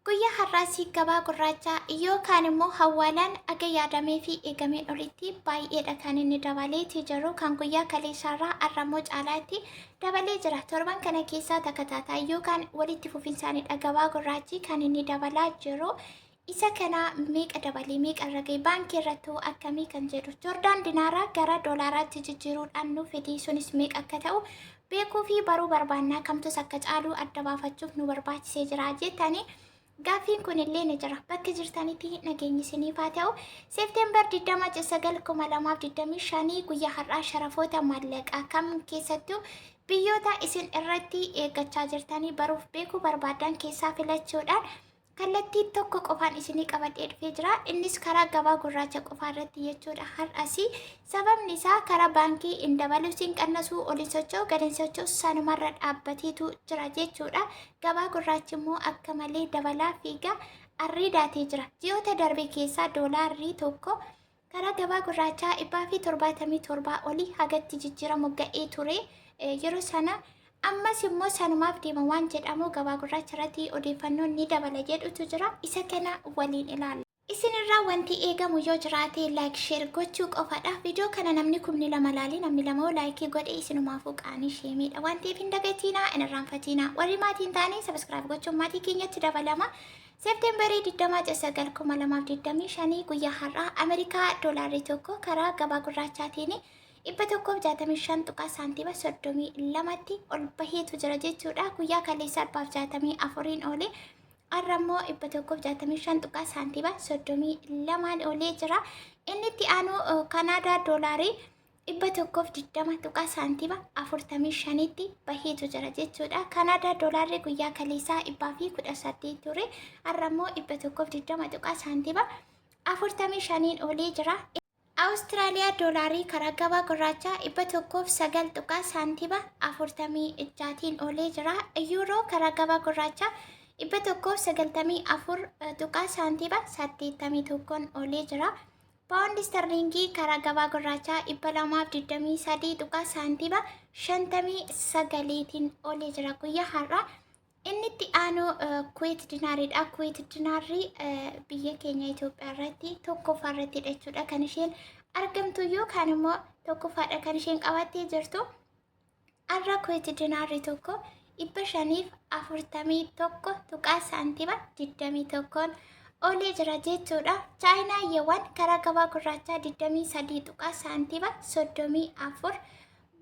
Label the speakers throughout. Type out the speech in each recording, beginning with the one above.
Speaker 1: Guyyaa har'aas gabaa gurraacha yookaan immoo hawaalaan aga yaadamee fi eegameen olitti baay'eedha kan inni dabaleeti jiru. Kan guyyaa kaleessaarraa har'ammoo caalaatti dabalee jira. Torban kana keessaa takataataa yookaan walitti fufinsaanidha gabaa gurraachi kan inni dabalaa jiru. Isa kana meeqa dabalee, meeqa irra ga'e, baankii irrattuu akkamii kan jedhu, Joordaan dinaaraa gara doolaaraatti jijjiiruudhaan nu fidii, sunis meeqa akka ta'u beekuu fi baruu barbaannaa, kamtus akka caalu adda baafachuuf nu barbaachisee jira jettanii gaaffiin kun illee ni jira. Bakka jirtanitti nageenyi isiniif haa ta'u. Seepteembar 29 2025 guyyaa har'aa sharafoota maallaqaa kam keessattuu biyyoota isin irratti eeggachaa jirtanii baruuf beekuu barbaadan keessaa filachuudhaan kallattii tokko qofaan isinii qabadhee dhufee jira. Innis karaa gabaa gurraacha qofaa irratti jechuudha. Har'asi sababni isaa karaa baankii hin dabaluu, siin qannasuu, ol hin socho'u, gad hin socho'u, sanumarra dhaabbateetu jira jechuudha. Gabaa gurraachi immoo akka malee dabalaa fiigaa arriidaatee jira. Ji'oota darbe keessaa doolaarri tokko karaa gabaa gurraachaa 177 olii hagatti jijjiiramu ga'ee ture yeroo sana. Ammas immoo sanumaaf deema waan jedhamu, gabaa gurraacha irratti odeeffannoon ni dabala jedhutu jira. Isa kana waliin ilaalla. Isinirraa wanti eegamu yoo jiraate like, share gochuu qofadha. Viidiyoo kana namni 2,000 laalee namni 2 like godhe isinumaafuu qaanii sheemiidha. Waan ta'eef hin dagatiinaa, hin irraanfatiinaa. Warri maatiin taane subscribe gochuun maatii keenyatti dabalama. Seepteembarii 29 2025 guyyaa har'aa Ameerikaa doolaarri tokko karaa gabaa gurraachaatiin 165 tuqaa saantima 32tti ol baheetu jira jechuudha. Guyyaa kaleessaa 164n oole. Har'a immoo 165 tuqaa saantima 32n oolee jira. Inni itti aanu Kanaadaa doolaarii 120 tuqaa saantima 45tti baheetu jira jechuudha. Kanaadaa doolaarri guyyaa kaleessaa 118 ture. Har'a immoo 120 tuqaa saantima 45n oolee jira. Awustiraaliyaa doolaarii karaa gabaa gurraachaa 109 tuqaa saantima 46tiin oolee jira. Yuuroo karaa gabaa gurraachaa 194 tuqaa saantima 81n oolee jira. Paawundi istarliingii karaa gabaa gurraachaa 223 tuqaa saantima 59tiin oolee jira guyyaa har'aa. Inni itti aanu Kuweet dinaariidha. Kuweet dinaarri biyya keenya Itoophiyaa irratti tokkoffaa irratti jechuudha kan isheen argamtu, yookaan immoo tokkoffaadha kan isheen qabattee jirtu. Har'a Kuweet dinaarri tokko 541 tuqaa saantima 21n oolee jira jechuudha. Chaayinaa Yeewwan karaa gabaa gurraachaa 23 tuqaa saantima 34.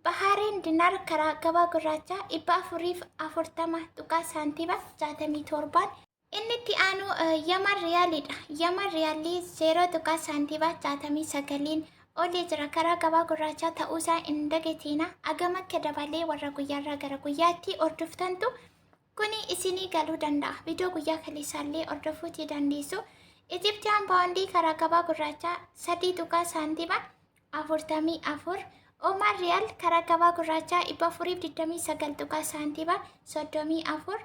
Speaker 1: Bahaareen dinaar karaa gabaa gurraachaa 440 tuqaa saantima 67n. Inni itti aanu Yaman riyaaliidha. Yaman riyaalii 0 tuqaa saantima 69n oolee jira. Karaa gabaa gurraachaa ta'uusaa hin dagatiina. Agam akka dabalee warra guyyaarraa gara guyyaatti hordoftantu kuni isinii galuu danda'a. Viidiyoo guyyaa kaleessaallee hordofuutii dandeessu. Ijiptiyaan paawundii karaa gabaa gurraachaa 3 tuqaa saantima 44. Omaan riyaal karaa gabaa gurraachaa 429 tuqaa saantima 34.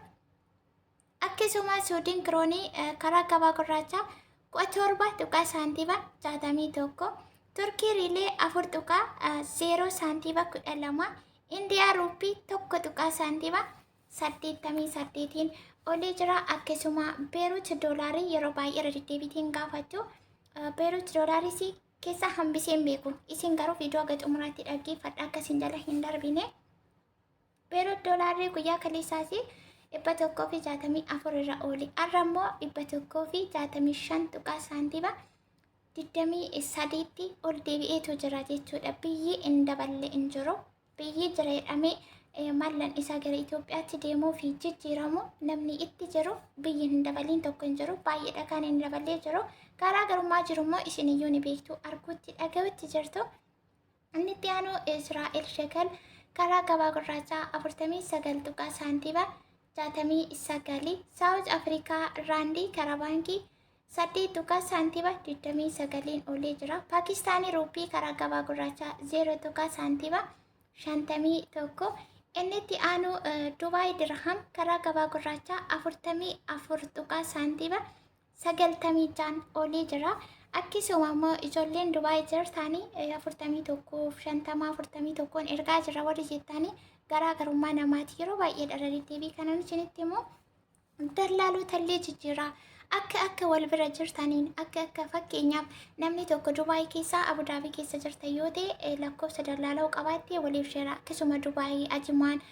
Speaker 1: Akkasuma Suudiin kiroonii karaa gabaa gurraachaa 17 tuqaa saantima 61. Turkii riilee 4 tuqaa 0 saantima 12. Indiyaa ruupii 1 tuqaa saantima 88n olee jira. Akkasuma Beerut doolaarii yeroo baay'ee irra deddeebiitiin gaafachuu, Beerut doolaaris keessa hambisee hin beeku. Isin garuu viidiyoo haga xumuraatti dhaggeeffadha, akkasiin jala hin darbine. Beerut doolaarri guyyaa kaleessaas 164 irra oole. Har'a immoo 165 tuqaa saantima 23tti ol deebi'eetu jira jechuudha. Biyyi hin daballe hin jiru. Biyyi jira jedhamee mallan isaa gara Itoophiyaatti deemuu fi jijjiiramu namni itti jiru biyyi hin dabaliin tokko hin jiru. Baay'eedha kan hin daballee jiru. Garaagarummaa jiru immoo isin iyyuu ni beektu, arguutti dhaga'utti jirtu. Inni itti aanu Israa'el shekel karaa gabaa gurraachaa 49 tuqaa saantima 69. Saawuz Afrikaa raandii karaa baankii 8 tuqaa saantima 29n oolee jira. Paakistaanii ruupii karaa gabaa gurraachaa 0 tuqaa saantima 51. Inni itti aanu Dubaay dirham karaa gabaa gurraachaa 44 tuqaa saantima 96n oolee jira. Akkasuma immoo ijoolleen Dubaay jirtanii 41, 50, 41n ergaa jira warri jettanii, garaagarummaa namaati yeroo baay'ee dhala deddeebii kanan isinitti himu. Dallaalota illee jijjiiraa. Akka akka wal bira jirtaniin, akka akka fakkeenyaaf namni tokko Dubaay keessaa, Abudaabii keessa jirta yoo ta'e, lakkoofsa dallaalaa qabaattee waliif share. Akkasuma Dubaay, Ajimaan,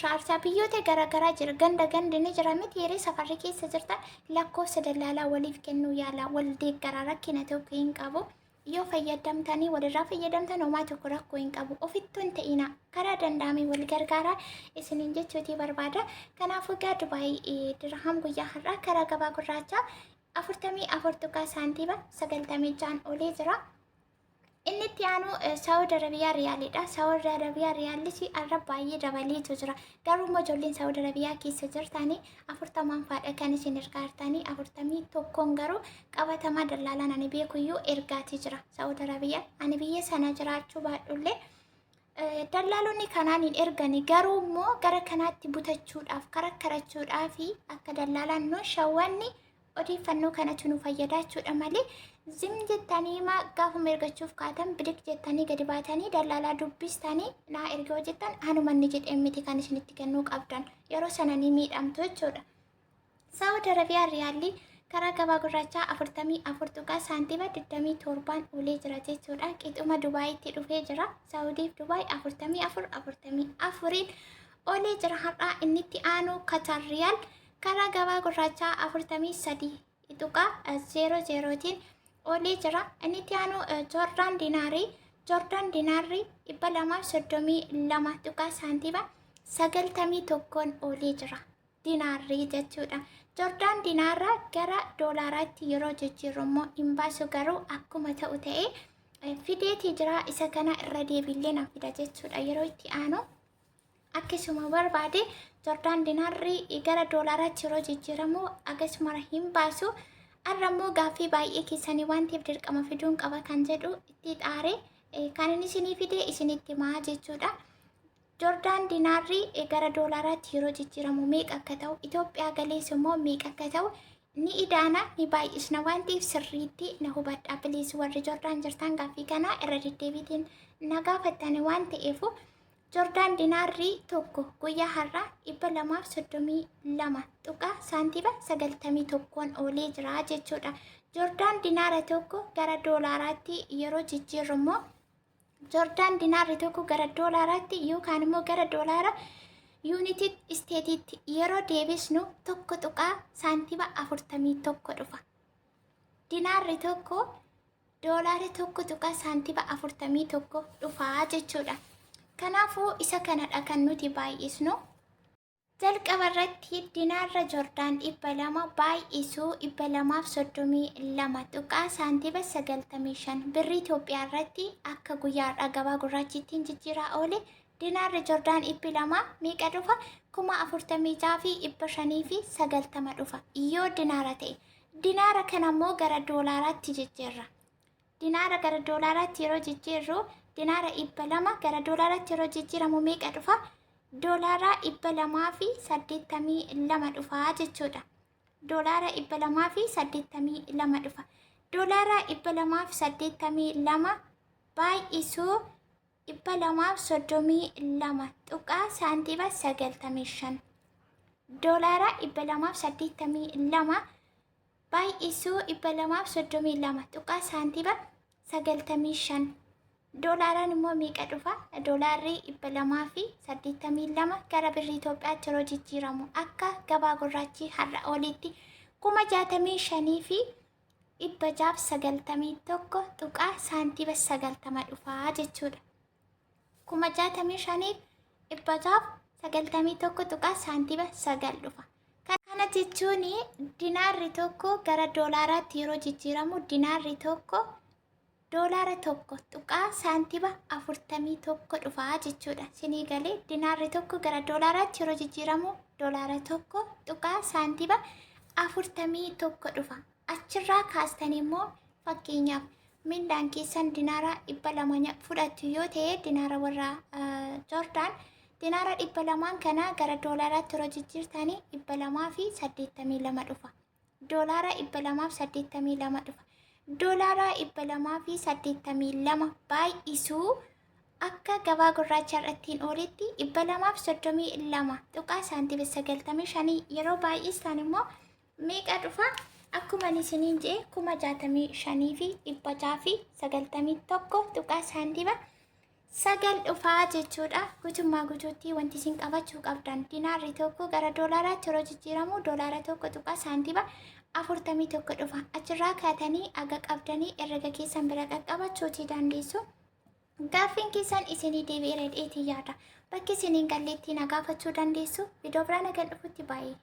Speaker 1: Shaarsaa, biyyoota garaagaraa jira. Ganda gandi ni jira miti? Yeroo safarri keessa jirtan lakkoofsa dallaalaa waliif kennuu yaala, wal deeggaraa. Rakkina tokko hin qabu. Yoo fayyadamtanii walirraa fayyadamtan homaa tokko rakkoo hin qabu. Ofittuu hin ta'ina, karaa danda'ame wal gargaaraa isiniin jechuutii barbaada. Kanaafuu egaa Dubaay dirham guyyaa har'aa karaa gabaa gurraachaa 44 tuqaa saantiima 96n olee jira. Inni itti aanu Saawud Arabiyaa riyaaliidha. Saawud Arabiyaa riyaallis har'a baay'ee dabaleetu jira. Garuu immoo ijoolleen Saawud Arabiyaa keessa jirtanii 40n faadha kan isin ergaa jirtanii. 41n garuu qabatamaa dallaalaan ani beekuyyuu ergaatii jira. Saawud Arabiyaa ani biyya sana jiraachuu baadhullee dallaalonni kanaan hin ergani. Garuu immoo gara kanaatti butachuudhaaf karakkarachuudhaaf akka dallaalaan nu shawwanni odeeffannoo kanatu nu fayyadaa jechuudha malee, zim jettanii ma gaafuma ergachuuf kaatan bidik jettanii gadi baatanii dallaalaa dubbistanii naa erga hojjettan hanuma inni jedhee miti kan isinitti kennuu qabdan. Yeroo sana ni miidhamtu jechuudha. Saawud Arabiyaa riyaalli karaa gabaa gurraachaa 44 tuqaa saantima 27n olee jira jechuudha. Qixuma Dubaayitti dhufee jira. Saawudiif Dubaay 44 44n olee jira har'aa. Inni itti aanu Katar riyaal karaa gabaa gurraachaa 43.00tiin olee jira. Inni itti aanu Joordaan dinaarii. Joordaan dinaarri 232 tuqaa saantima 91n olee jira. Dinaarrii jechuudha. Joordaan dinaarraa gara doolaaraatti yeroo jijjiirru immoo hin baasu, garuu akkuma ta'u ta'ee fideetii jira. Isa kana irra deebiillee nan fida jechuudha yeroo itti aanu. Akkasuma barbaade Joordaan dinaarri gara doolaaraatti yeroo jijjiiramu akkasuma hin baasu. Har'a immoo gaaffii baay'ee keessanii waan ta'eef dirqama fiduun qaba kan jedhu itti xaaree kan inni isinii fide isinitti himaa jechuudha. Joordaan dinaarri gara doolaaraatti yeroo jijjiiramu meeqa akka ta'u, Itoophiyaa galees immoo meeqa akka ta'u ni idaana, ni baay'isna waan ta'eef sirriitti na hubadhaa please. Warri Joordaan jirtan gaaffii kana irra deddeebiitiin na gaafattani waan ta'eef, Joordaan dinaarri tokko guyyaa har'aa 232 tuqaa saantima 91n oolee jira jechuudha. Joordaan dinaara tokko gara doolaaraatti yeroo jijjiirru immoo, Joordaan dinaarri tokko gara doolaaraatti yookaan immoo gara doolaara United Stateitti yeroo deebisnu 1 tuqaa saantima 41 dhufa. Dinaarri tokko doolaara 1 tuqaa saantima 41 dhufaa jechuudha. Kanaafuu isa kanadha kan nuti baay'isnu. Jalqaba irratti dinaarra Joordaan 200 baay'isuu 232 tuqaa saantima 95, birrii Itoophiyaa irratti akka guyyaa gabaa gurraachittiin jijjiiraa oole dinaarri Joordaan 200 meeqa dhufa? 46,590 dhufa yoo dinaara ta'e. Dinaara kana immoo gara doolaaraatti jijjiirra. Dinaara gara doolaaraatti yeroo jijjiirru, dinaara 200 gara doolaaraatti yeroo jijjiiramu meeqa dhufa? Doolaara 282 dhufaa jechuudha. Doolaara 282 dhufa. Doolaara 282 baay'isuu 232 tuqaa saantima 95. Doolaara 282 baay'isuu 232 tuqaa saantima 95. Doolaaraan immoo meeqa dhufa? Doolaarri 282 gara birrii Itoophiyaatti yeroo jijjiiramu akka gabaa gurraachi har'a olitti 65,691 tuqaa saantima 90 dhufaa jechuudha. 65,691 tuqaa saantima 9 dhufa. Kana jechuun dinaarri tokko gara doolaaraatti yeroo jijjiiramu dinaarri tokko doolaara 1 tuqaa saantima 41 dhufaa jechuudha. Sinii galee? Dinaarri tokko gara doolaaraatti yeroo jijjiiramu doolaara 1 tuqaa saantima 41 dhufa. Achirraa kaastanii immoo fakkeenyaaf mindaan keessan dinaara 200 fudhattu yoo ta'e, dinaara warra Joordaan dinaara 200n kana gara doolaaraatti yeroo jijjiirtanii 282 dhufa. Doolaara 282 dhufa. Doolaara 282 baay'isuu Akka gabaa gurraacha irrattiin ooletti 232 tuqaa saantima 95. Yeroo baay'istan immoo meeqa dhufa? Akkuma ani isiniin jedhe 65,691 tuqaa saantima 9 dhufaa jechuudha. Guutummaa guutuutti wanti isin qabachuu qabdan, dinaarri tokko gara doolaaraatti yeroo jijjiiramu doolaara 1 tuqaa saantima 41 dhufa. Achirraa kaatanii aga qabdanii herrega keessan bira qaqqabachuuti dandeessu. Gaaffiin keessan isinii deebi'eera jedheetiin yaada. Bakki isiniin galleetti na gaafachuu dandeessu. Viidiyoo biraan hagan dhufutti baay'ee.